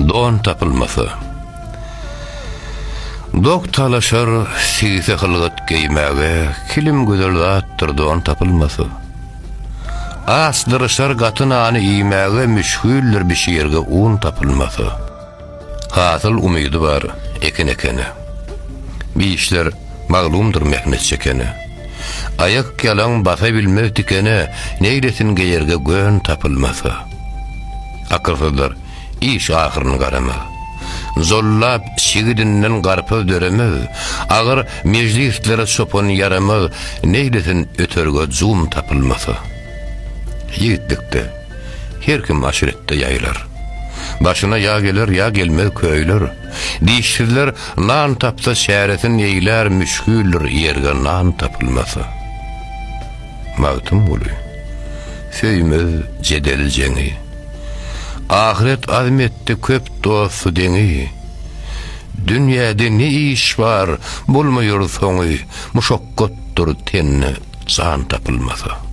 Don tapylmasa. Dok talaşar sigse hylgat geýmäge, Kilim gözel zatdyr don tapylmasa. Aç dyryşar gaty nany iýmäge, Müşgildir bişirge un tapylmasa. Hasyl umydy bar ekin ekene. Bi işler maglumdyr mähnet çekene. Aýak ýalaň basa bilmez tikene, Neýlesin geýerge gön tapylmasa. Akylsyzlar iş ahyryny garamaz. Zollap çigidinden garpyz döremez, Agyr mejlislere çopan ýaramaz, Neýlesin öterge jum tapylmasa. Ýigitlikde her kim aşyretde ýaýylar. Başyna ýa geler, ýa gelmez köýler. Dişsizler nan tapsa çäresin eýlär, Müşgildir ýerge nan tapylmasa. Magtymguly, söýmez jedeli-jeňi. Ahyret azm etdi köp dosty deňi. Dünýäde ne iş bar, bolmaýar soňy, Muşakgatdyr tende jan tapylmasa.